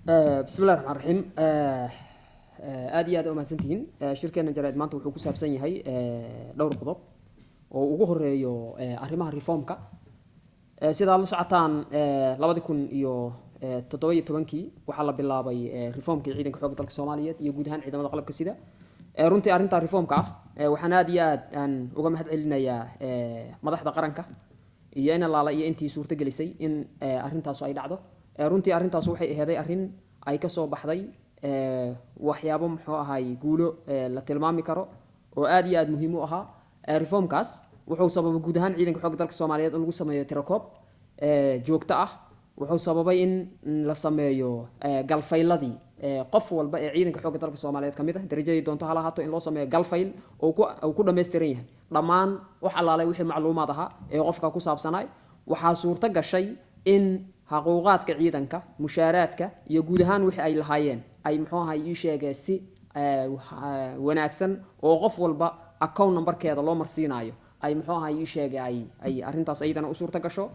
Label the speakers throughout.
Speaker 1: Bismi illahi raxmaan raxiim. Aad iyo aad umahadsantihiin. Shirkeena jaraa'id maanta wuxuu ku saabsan yahay dhowr qodob oo ugu horeeyo arrimaha reformka. Sida aad la socotaan, 2017-kii waxaa la bilaabay reformkii ciidanka xoogga dalka Soomaaliyeed iyo guud ahaan ciidamada qalabka sida. Runtii arrinta reformka ah waxaan aad iyo aad aan uga mahad celinayaa madaxda qaranka iyo in allaala iyo intii suurto gelisay in arrintaasu ay dhacdo. Runtii arrintaas waxay aheeday arrin ay kasoo baxday waxyaabo, muxuu ahay, guulo la tilmaami karo oo aad iyo aad muhiim u ahaa. Reformkaas wuxuu sababay guud ahaan ciidanka xoogga dalka Soomaaliyeed in lagu sameeyo tirakoob joogto ah. Wuxuu sababay in la sameeyo galfayladii qof walba ee ciidanka xoogga dalka Soomaaliyeed ka mid ah, darajadii doonto ha lahaato, in loo sameeyo galfayl oo uu ku dhammaystiran yahay dhammaan wax allaalay wixii macluumaad ahaa ee qofka ku saabsanaay. Waxaa suurto gashay in xaquuqaadka ciidanka, mushaaraadka iyo guud ahaan wixii ay lahaayeen ay, muxuu ahay, ii sheegee, si wanaagsan oo qof walba account numberkeeda loo marsiinayo ay, muxuu ahay, ii sheegay, ay arrintaas iyadana u suurto gasho.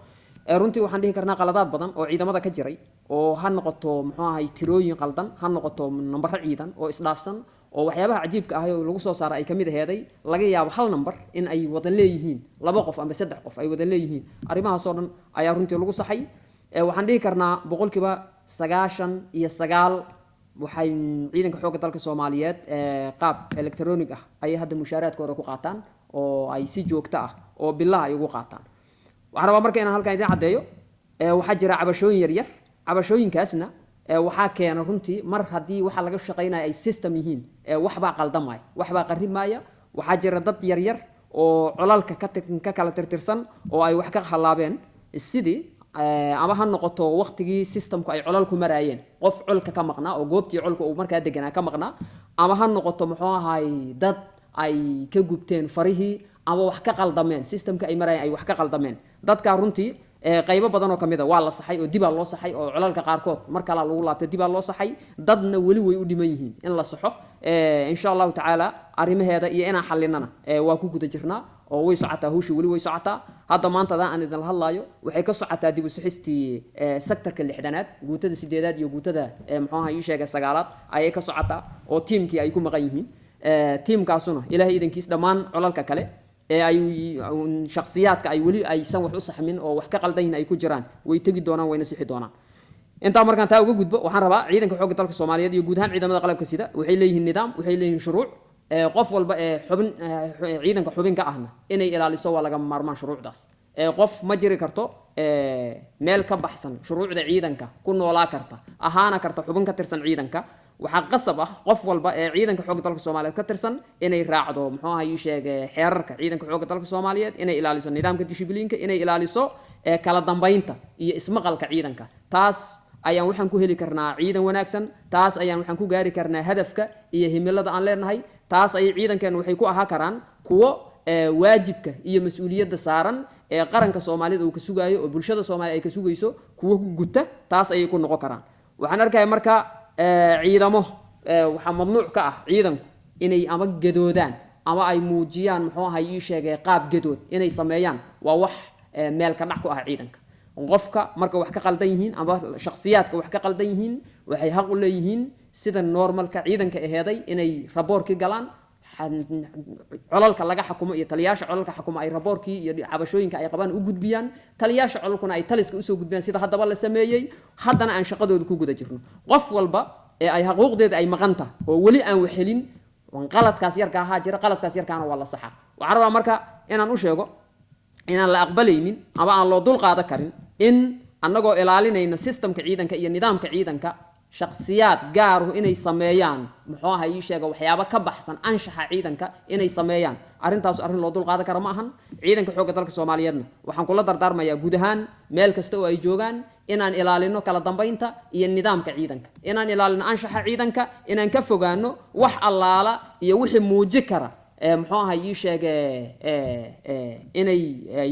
Speaker 1: Runtii waxaan dhihi karnaa qaladaad badan oo ciidamada ka jiray, oo ha noqoto, muxuu ahay, tirooyin qaldan, ha noqoto nambaro ciidan oo isdhaafsan, oo waxyaabaha cajiibka ah oo lagu soo saaray ay kamid aheeday laga yaabo hal number in ay wada leeyihiin laba qof ama saddex qof ay wada leeyihiin. Arrimahaasoo dhan ayaa runtii lagu saxay. Waxaan dhihi karnaa 99% waxay ciidanka xoogga dalka Soomaaliyeed qaab electronic ah ayay hadda mushaaraadkooda ku qaataan oo ay si joogto ah oo bilaha ay ugu qaataan. Waxaan rabaa marka inaan halkan idin caddeeyo, waxaa jira cabashooyin yaryar. Cabashooyinkaasna waxaa keena runtii mar haddii waxa laga shaqaynaya ay system yihiin, waxbaa qaldamaya, waxbaa qarrimaaya. Waxaa jira dad yaryar oo colalka ka kala tirtirsan oo ay wax ka halaabeen, sidii ama ha noqoto waqtigii systemku ay colalku maraayeen, qof colka ka maqnaa oo goobtii colka uu markaa deganaa ka maqnaa, ama ha noqoto, muxuu ahaay, dad ay ka gubteen farihii ama wax ka qaldameen, systemka ay maraayeen ay wax ka qaldameen. Dadka runtii qaybo badan oo kamid a waa la saxay oo dibaa loo saxay, oo colalka qaarkood mar kalaa lagu laabtay, dibaa loo saxay. Dadna weli way u dhiman yihiin in la saxo. Insha Allahu tacaala arrimaheeda iyo inaan xalinana waa ku guda jirnaa oo way socotaa hawsha, weli way socotaa. Hadda maantadan aan idinla hadlaayo waxay ka socotaa dib u sixistii sectorka 60aad, guutada 8aad iyo guutada, muxuu ahaa, ii sheegay, 9aad ayay ka socotaa oo tiimkii ay ku maqan yihiin. Tiimkaasuna Ilaahay idankiis dhammaan colalka kale ee ay shakhsiyaadka ay weli aysan wax u saxmin oo wax ka qaldan yihiin ay ku jiraan way tegi doonaan, wayna sixi doonaan. Intaa markaan taa uga gudbo, waxaan rabaa ciidanka xoogga dalka Soomaaliyeed iyo guud ahaan ciidamada qalabka sida waxay leeyihiin nidaam, waxay leeyihiin shuruuc. Qof walba ee xubin ciidanka xubin ka ahna inay ilaaliso waa lagama maarmaan shuruucdaas. Qof ma jiri karto meel ka baxsan shuruucda ciidanka ku noolaa karta, ahaana karta xubin ka tirsan ciidanka. Waxaa qasab ah qof walba ee ciidanka xoogga dalka Soomaaliyeed ka tirsan inay raacdo, muxuu ahaa, ii sheege, xeerarka ciidanka xoogga dalka Soomaaliyeed, inay ilaaliso nidaamka dishibliinka, inay ilaaliso kala dambeynta iyo ismaqalka ciidanka. Taas ayaan waxaan ku heli karnaa ciidan wanaagsan. Taas ayaan waxaan ku gaari karnaa hadafka iyo himilada aan leenahay. Taas ayay ciidankeenu waxay ku ahaa karaan kuwo waajibka iyo mas-uuliyadda saaran ee qaranka Soomaalida uu ka sugaayo oo bulshada Soomaaliya ay ka sugayso kuwo ku guta, taas ayay ku noqon karaan. Waxaan arkaya marka ciidamo, waxaa mamnuuc ka ah ciidanku inay ama gadoodaan ama ay muujiyaan, muxuu ahay, ii sheegay, qaab gadood inay sameeyaan. Waa wax meel ka dhac ku ah ciidanka. Qofka marka wax ka qaldan yihiin ama shakhsiyaadka wax ka qaldan yihiin waxay xaq u leeyihiin sida normalka ciidanka aheeday inay raboorkii galaan colalka laga xakumo iyo taliyaasha colalka xakumo, ay raboorkii iyo cabashooyinka ay qabaan u gudbiyaan, taliyaasha colalkuna ay taliska usoo gudbiyaan, sida haddaba la sameeyey, haddana aan shaqadooda ku guda jirno. Qof walba ee ay xuquuqdeeda ay maqan tahay oo weli aan waxhelin, qaladkaas yarka ahaa jira, qaladkaas yarkaana waa la saxaa. Waxaan rabaa marka inaan u sheego inaan la aqbalaynin ama aan loo dul qaadan karin in annagoo ilaalinayna systemka ciidanka iyo nidaamka ciidanka, shakhsiyaad gaaruhu inay sameeyaan, muxuu ahay, ii sheega, waxyaabo ka baxsan anshaxa ciidanka inay sameeyaan. Arrintaas arrin loo dul qaadan karo ma ahan. Ciidanka xoogga dalka Soomaaliyeedna waxaan kula dardaarmayaa guud ahaan meel kasta oo ay joogaan inaan ilaalino kala dambeynta iyo nidaamka ciidanka, inaan ilaalino anshaxa ciidanka, inaan ka fogaano wax allaala iyo wixii muuji kara, muxuu ahay, ii sheege, inay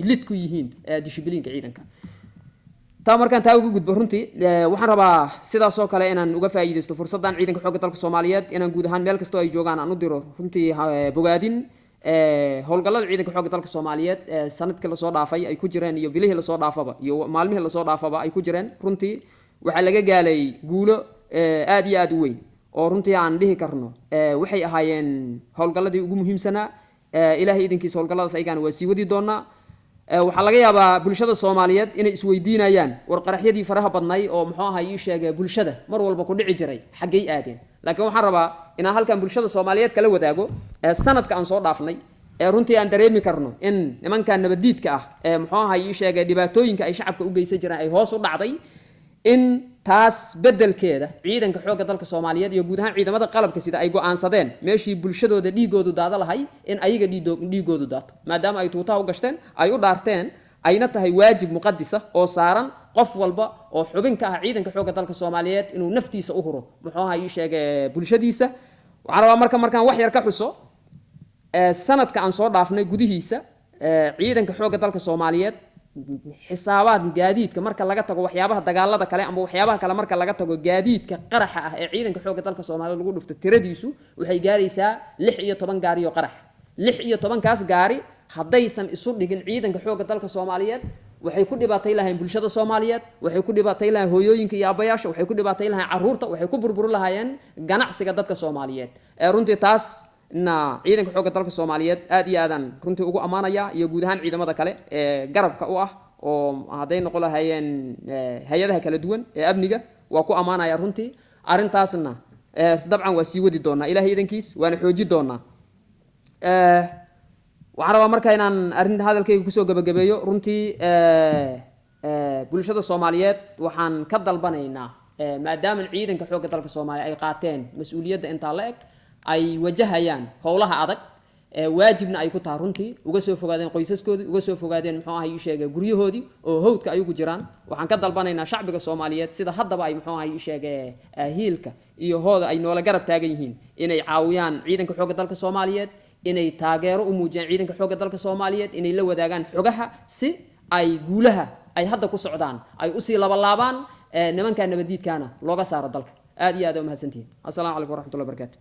Speaker 1: lid ku yihiin dishibliinka ciidanka. Taa markaan taa uga gudbo, runtii waxaan rabaa sidaas oo kale inaan uga faa'iidaysto fursaddan ciidanka xoogga dalka Soomaaliyeed inaan guud ahaan meel kastoo ay joogaan aan u diro runtii bogaadin howlgallada ciidanka xoogga dalka Soomaaliyeed sanadkii lasoo dhaafay ay ku jireen iyo bilihii lasoo dhaafaba iyo maalmihii lasoo dhaafaba ay ku jireen. Runtii waxaa laga gaalay guulo. aad iyo aad u weyn oo runtii aan dhihi karno waxay ahaayeen howlgalladii ugu muhiimsanaa. Ilaahay idinkiisa howlgalladaas ayagaana waa sii wadi doonaa. Waxaa laga yaabaa bulshada Soomaaliyeed inay isweydiinayaan, war qaraxyadii faraha badnay oo muxuu ahaa ii sheegay bulshada mar walba ku dhici jiray xaggay aadeen? Laakiin waxaan rabaa inaan halkan bulshada Soomaaliyeed kala wadaago sanadka aan soo dhaafnay ee runtii aan dareemi karno in nimankan nabadiidka ah ee muxuu ahaa ii sheegay dhibaatooyinka ay shacabka u geysan jireen ay hoos u dhacday, in taas beddelkeeda ciidanka xoogga dalka Soomaaliyeed iyo guud ahaan ciidamada qalabka sida ay go'aansadeen meeshii bulshadooda dhiigoodu daada lahay in ayaga dhiigoodu daato, maadaama ay tuutaha u gashteen, ay u dhaarteen, ayna tahay waajib muqadisa oo saaran qof walba oo xubin ka ah ciidanka xoogga dalka Soomaaliyeed inuu naftiisa u huro muxuu ahaa ii sheegay bulshadiisa. Waxaan rabaa marka markaan wax yar ka xuso sanadka aan soo dhaafnay gudihiisa, ciidanka xoogga dalka Soomaaliyeed xisaabaad gaadiidka marka laga tago, waxyaabaha dagaalada kale ama waxyaabaha kale marka laga tago, gaadiidka qaraxa ah ee ciidanka xoogga dalka Soomaaliyeed lagu dhufto tiradiisu waxay gaaraysaa 16 gaari oo qarax. 16-kaas gaari haddaysan isu dhigin ciidanka xoogga dalka Soomaaliyeed, waxay ku dhibaatay lahayn bulshada Soomaaliyeed, waxay ku dhibaatay lahayn hooyooyinka iyo aabbayaasha, waxay ku dhibaatay lahayn carruurta, waxay ku burburi lahaayeen ganacsiga dadka Soomaaliyeed. Runtii taas na ciidanka xoogga dalka Soomaaliyeed aad iyo aadaan runtii ugu ammaanaya, iyo guud ahaan ciidamada kale ee garabka u ah oo hadday noqon lahaayeen hay-adaha kala duwan ee amniga, waa ku ammaanaya runtii. Arrintaasna dabcan waa sii wadi doonaa Ilahay idankiis, waana xooji doonaa. Waxaan rabaa marka inaan arrinta hadalkayga kusoo gabagabeeyo. Runtii bulshada Soomaaliyeed waxaan ka dalbanaynaa, maadaama ciidanka xoogga dalka Soomaaliya ay qaateen mas-uuliyadda intaa la eg, ay wajahayaan howlaha adag, waajibna ay ku tahay, runtii uga soo fogaadeen qoysaskoodii, uga soo fogaadeen muxuu ahay ii sheegay guryahoodii oo hawdka ay ugu jiraan, waxaan ka dalbanaynaa shacbiga Soomaaliyeed sida haddaba ay muxuu ahay ii sheegay hiilka iyo hooda ay noola garab taagan yihiin inay caawiyaan ciidanka xoogga dalka Soomaaliyeed, inay taageero u muujiyaan ciidanka xoogga dalka Soomaaliyeed, inay la wadaagaan xogaha si ay guulaha ay hadda ku socdaan ay usii labalaabaan, nimanka nabadiidkaana looga saaro dalka. Aad iyo aad aa umahadsantihiin. Assalaamu calaykum waraxmatullahi wabarakaatu.